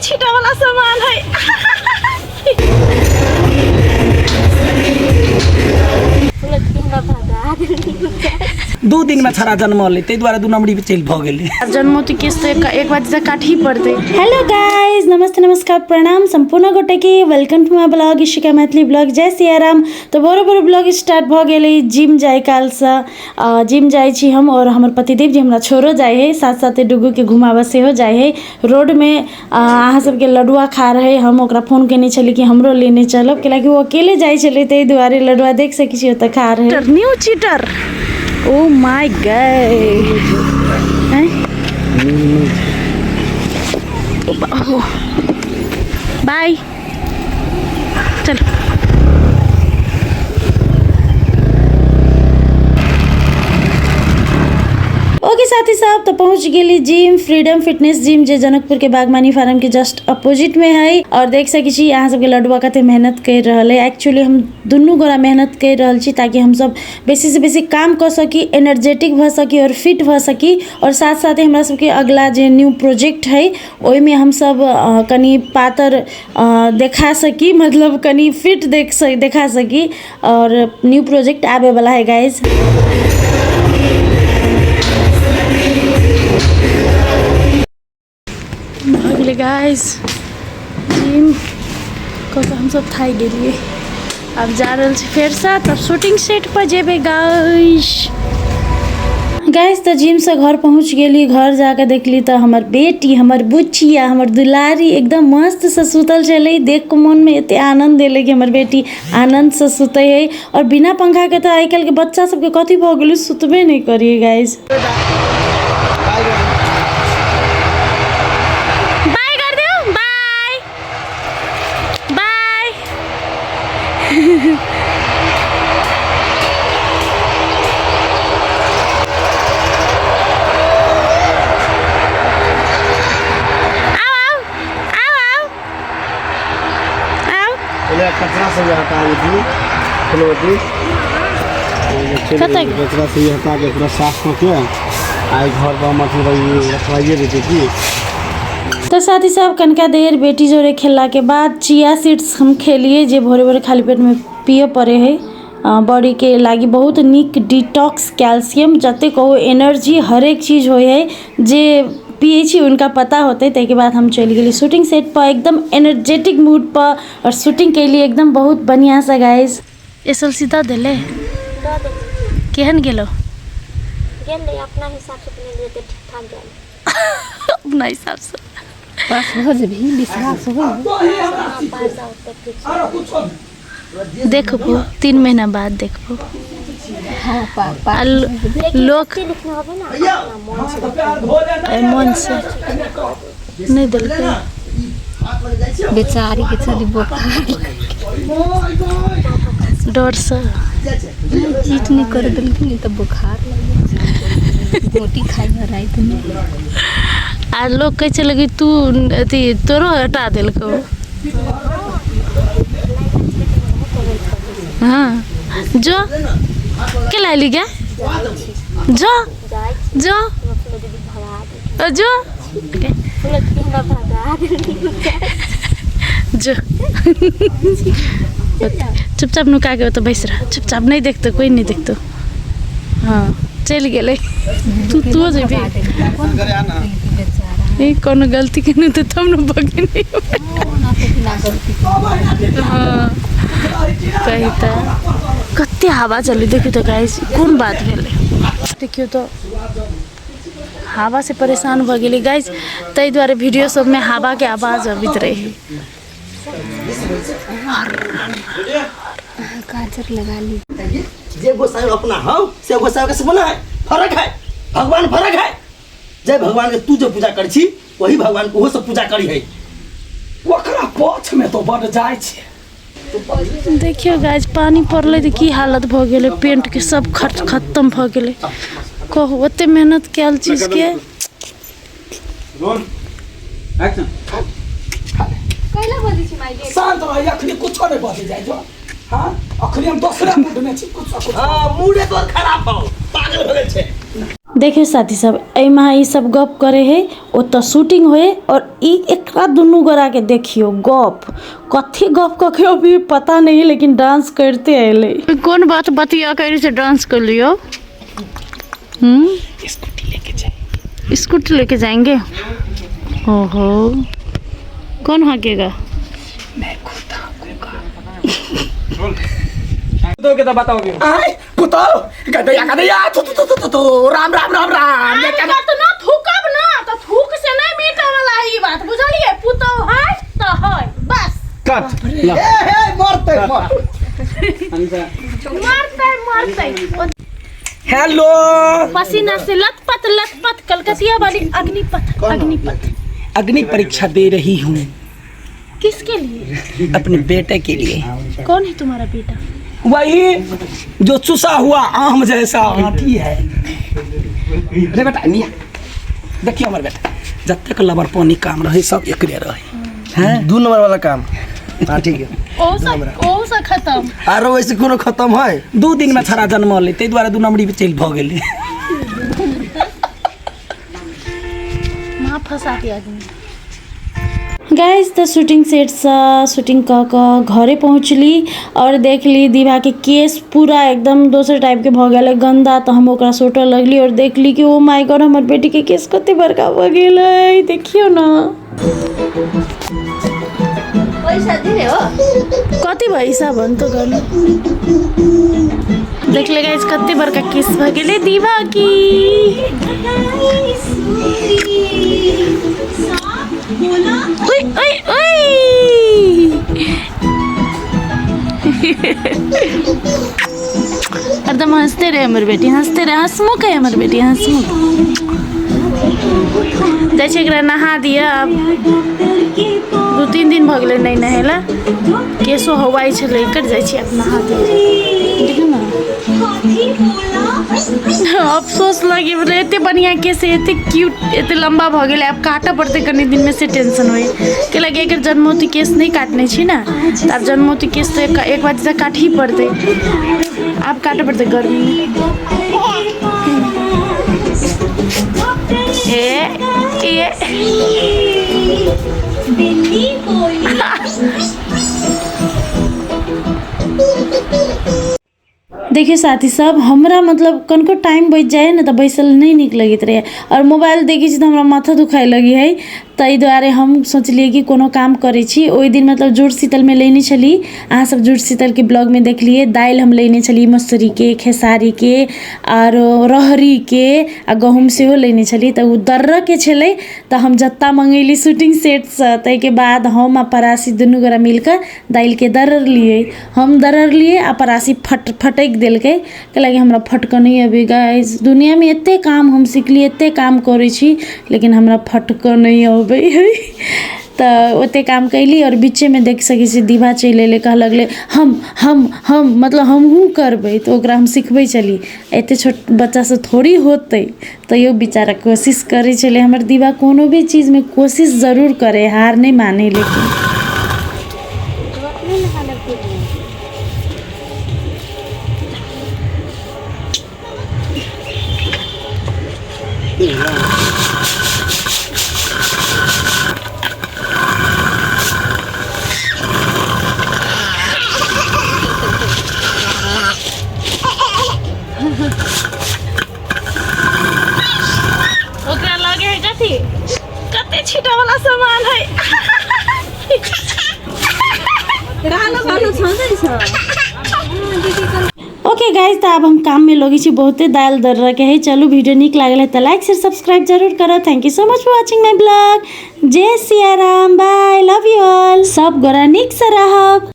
छीटा वाला सामान है। 2 दिन में छड़ा जन्मल ताहि दुआरे 2 नंबरी पे चलि भऽ गेलै। जन्मोती केस तो एक बार तऽ काटही पड़तै। हेलो गाइज, नमस्ते, नमस्कार, प्रणाम सम्पूर्ण गोटेके। Welcome to my blog Ishika Maithili blog. जय सियाराम। तऽ भोरे भोरे ब्लॉग स्टार्ट भऽ गेलै जिम जाय कालसँ। जिम जाइ छी हम आओर हमर पतिदेव जे हमरा छोड़ो जाइ हइ, साथ साथे डुगूके घुमाबऽ सेहो जाइ हइ। रोडमे अहाँ सबके लडुआ खा रहै। हम ओकरा फोन केने छली कि हमरो लेने चलब, कैलाकि ओ अकेले जाइ छलै ताहि दुआरे। लडुआ देख सकै छी ओतऽ खा रहै। New cheater, oh my god. Bye, चलो। ओके साथी साहब, तो पहुंच गेली जिम, फ्रीडम फिटनेस जिम, जे जनकपुर के बागमानी फार्म के जस्ट अपोजिट में है। और देख सकै छी अहाँ सबके लडुआ कते मेहनत कर रहल है। एक्चुअली हम दुनू गोरा मेहनत कर रहल छी ताकि हम सब बेसी से बेसी काम कऽ सकी, एनर्जेटिक भऽ सकी और फिट भऽ सकी। और साथ साथ हमरा सबके अगला जे न्यू प्रोजेक्ट है, ओहिमे हमसब कनि पातर देखा सकी, मतलब कनि फिट देख देखा सकी। और न्यू प्रोजेक्ट आबे वाला है गाइज। भऽ गेलै गाइस, जिम कऽ कऽ हमसब थाकि गेलियै। आब जा रहल छी फेरसँ, तब शूटिंग सेट पर जेबै गाइस। गाइस, तऽ जिमसँ घर पहुँच गेली। घर जाकऽ देखली तऽ हमर बेटी, हमर बुचिया, हमर दुलारी एकदम मस्तसँ सुतल छलै। देख कऽ मोनमे एते आनन्द एलै कि हमर बेटी आनन्दसँ सुतै है। आओर बिना पंखाके तऽ आइ काल्हिके बच्चा सबके कथी भऽ गेलै, सुतबे नहि करियै गाइस। बाय कर दियौ, बाय बाय। आओ आओ आओ आओ आओ। पहिले कचरा सब हटा दै फुलवती। कतऽ? कचरा सब हटा के पूरा साफ कऽ के आइ घर पर अथी रखवाइए देतै की। तऽ साथी सब, कनिका देर बेटी जोरे खेललाके बाद चिया सीड्स हम खेलिए, जे भोरे भोरे खाली पेटमे पिए पड़े है। बॉडीके लागि बहुत नीक, डिटॉक्स, कैल्शियम जते कहू, एनर्जी, हरेक चीज होइ है। जे पियै छी हुनका पता होतै। ताहिके बाद हम चलि गेली शूटिंग सेट पर एकदम एनर्जेटिक मूड पर और शूटिंग केली एकदम बहुत बढ़िआँसँ गाइस। एस एल सी दऽ देले? दऽ देली। केहन गेलो? गेलै, अपना हिसाबसँ तऽ नहि जेतै, ठीक ठाक गेल। अपना हिसाबसँ पास भऽ जेबही, विश्वास हो? पास ओते ठीक छै। देखबो, 3 महीना बाद देखबो। हाँ, आ लोक लेकिन लिखने होबै ने अपना मन से। मन से नहि देलकै। बेचारी के चली बोखार। डरसँ। चीट नहि कर देलखिन तऽ बोखार लागि जाइ छै। गोटी खाइ है रातिमे। आ लोक कहै छलै कि तू अथी तोरो हटा देलकौ। हाँ, जो के लाली गे, जो। जाइ छी। जो। फूलो दीदी भगा दे। जो। फूलो दीदी हमरा भगा देली। जो, चुपचाप नुका के ओतऽ बैस रह चुपचाप। नहीं देखतो कोई, नहीं देखतो। हाँ, चलि गेलै। तू तू जेबी? बेचारा। ई कोनो गलती केने तऽ तब ने भगेने। हाँ, कही तऽ कते हवा चलै, देखियौ तऽ गाइस। कोन बात भेलै? देखियौ तऽ, हवा से परेशान भऽ गेलै गाइस। ताहि दुआरे वीडियो सबमे हवाके आवाज अबैत रहै। काजर लगा ली। जे गोसाई अपना हौ से गोसाई के से है फर्क है, भगवान फर्क है। जय भगवान के तू जो पूजा कर छी, वही भगवान के ओहो सब पूजा करी है। ओकरा पक्ष में तो बड जाइ छै। देखियौ गाइस, पानि पड़लै तऽ की हालत भऽ गेलै पेंटके। सब खर्च खत्म भऽ गेलै। कहू, ओते मेहनत कयल चीजके। Roll, action. शांत रह, अखनी कुछो नहीं बदल जाए जो। हाँ, अखनी हम दोसरा मूड में छी, कुछ कुछ। हाँ, मूडे तोर खराब हौ, पागल हो गेल छै। देखियौ साथी सब एहिमे ई सब गप करे है ओतऽ शूटिंग होए और ई एकरा दुनू गोरा के देखियौ गप कथी गप कऽ के अभी पता नहीं लेकिन डांस करते अयलै। कोन बात बतिया के से डांस कर लियो? स्कूटी लेके जाएंगे। स्कूटी लेके जाएंगे? ओहो, कौन हाँकेगा? मैं खुद हाँकूंगा। आय पुतौ गदैया गदैया थु थु थु थु थु राम राम राम राम ये केना तो ना थूकब ना तो थूक से नहीं मिटे वाला है ई बात, बुझलिए? पुतौ है तो है, बस। कट ल। ए हे मरते मर। मरते मरते। हेलो। पसीना से लथपथ लथपथ कलकतिया वाली अग्निपथ अग्निपथ। अग्नि परीक्षा दे रही हूँ। किसके लिए? अपने बेटे के लिए। कौन है तुम्हारा बेटा? वही जो चुसा हुआ आम जैसा आंटी है। रे बेटा निया, देखियो हमर बेटा जतेक लबर पानी काम रहे सब एकरे रहे हैं। 2 नंबर वाला काम। हाँ ठीक है। ओ सा खत्म। आरो वैसे कोनो खत्म है? 2 दिन में छड़ा जन्म ले, ताहि दुआरे 2 नंबरी पे चलि भऽ गेलै। माँ फंसा दिया आदमी। गाइस तऽ शूटिंग सेटसँ शूटिंग कऽ कऽ घरे पहुँचली और देखली दीवाके केस पूरा एकदम दोसर टाइपके भऽ गेलै गन्दा। तऽ हम ओकरा सोटऽ लगली और देखली कि ओ my God, हमर बेटीके केस कते बड़का भऽ गेलै, देखियौ ने। पैसा दिने हो। कति पैसा भन् त गर्नु। देखले गाइस कते बड़का केस भऽ गेलै दीवा की। ओइ ओइ ओइ हरदम हंसते रहे हमर बेटी, हंसते रहे, हंसमुख है हमर बेटी, हंसमुख। जाइ छै एकरा नहा दिअ। आब 2-3 दिन भऽ गेलै नहि नहेला, केशो हवाइ छलै एकर। जाइ छी आब नहा दिअ। देखियौ ने अफसोस लगे, मतलब एते बढ़िया केस, एते क्यूट, एते लम्बा भऽ गेलै, आब काटऽ पड़तै कनि दिनमे, से टेंशन होइ। कैलाकि एकर जन्मौती केस नहि काटने छी ने, तऽ आब जन्मौती केस तऽ एक बार तऽ काटही पड़तै, आब काटऽ पड़तै गर्मीमे। ए ए देखियौ साथी सब, हमरा मतलब कनिको टाइम बचि जाइ है ने तऽ बैसल नहि नीक लगैत रहैए और मोबाइल देखै छी तऽ हमरा माथा दुखाइ लगै है। ताहि दुआरे हम सोचलियै कि कोनो काम करै छी। ओहि दिन मतलब जुड़ शीतलमे लेने छली, अहाँ सब जुड़ शीतलके ब्लॉगमे देखलियै, दालि हम लेने छली मसुरीके, खेसारीके आरो रहरीके आ गहूँम सेहो लेने छली। तऽ ओ दर्रके छलै, तऽ हम जत्ता मङ्गेली शूटिंग सेटसँ। ताहिके बाद हम आ परासी दुनू गोरा मिलकऽ दालिके दररलियै। हम दररलियै आ परासी फटकि देलकै, कैलाकि हमरा फटकऽ नहि अबै। गाइस दुनिआँमे एते काम हम सिखली, एते काम करै छी, लेकिन हमरा फटकऽ नहि अबै है। तऽ ओते काम कैली और बीचेमे देख सकै छी दीवा चलि एलै, कहऽ लगलै हम हम हम मतलब हमहूँ करबै। तऽ ओकरा हम सिखबै छली, एते छोट बच्चासँ थोड़ी होतै, तैयो बेचारा कोशिश करै छलै। हमर दीवा कोनो भी चीजमे कोशिश जरूर करै, हार नहि मानै। लेकिन ओकरा लगे है कथी कते छीटा वाला सामान है। ओके गाइस, तऽ आब हम काममे लगै छी, बहुते दालि दर्रके है। चलू वीडियो नीक लागल है तऽ लाइक शेयर सब्सक्राइब जरूर करब। Thank you so much for watching my blog. जय Siya Ram, bye, love you all. सब गोरा नीकसँ रहब।